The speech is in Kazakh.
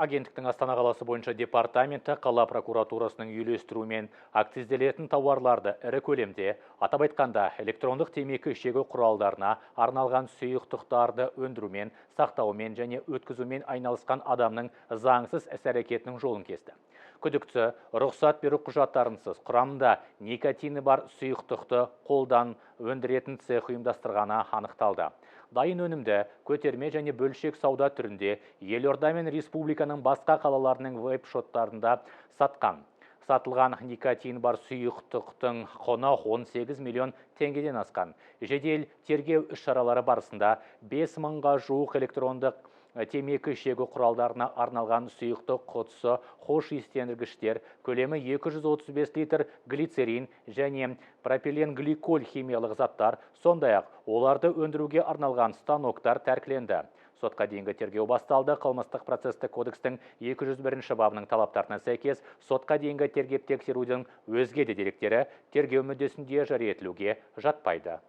Агенттіктің Астана қаласы бойынша департаменті қала прокуратурасының үйлестіруімен акцизделетін тауарларды ірі көлемде, атап айтқанда, электрондық темекі шегу құралдарына арналған сұйықтықтарды өндірумен, сақтаумен және өткізумен айналысқан адамның заңсыз іс-әрекетінің жолын кесті. Күдікті рұқсат беру құжаттарынсыз құрамында никотині бар сұйықтықты қолдан өндіретін цех ұйымдастырғаны анықталды. Дайын өнімді көтерме және бөлшек сауда түрінде елорда мен республиканың басқа қалаларының веб-шоттарында сатқан. Сатылған никотин бар сұйықтықтың құны 18 миллион теңгеден асқан. Жедел тергеу іс-шаралары барысында 5 мыңға жуық электрондық темекі шегу құралдарына арналған сұйықтық құтысы, хош иістендіргіштер, көлемі 235 литр глицерин және пропиленгликоль химиялық заттар, сондай-ақ оларды өндіруге арналған станоктар тәркіленді. Сотқа дейінгі тергеу басталды. Қылмыстық процестік кодекстің 201 бабының талаптарына сәйкес сотқа дейінгі тергеп тексерудің өзге де деректері тергеу мүддесінде жария етілуге жатпайды.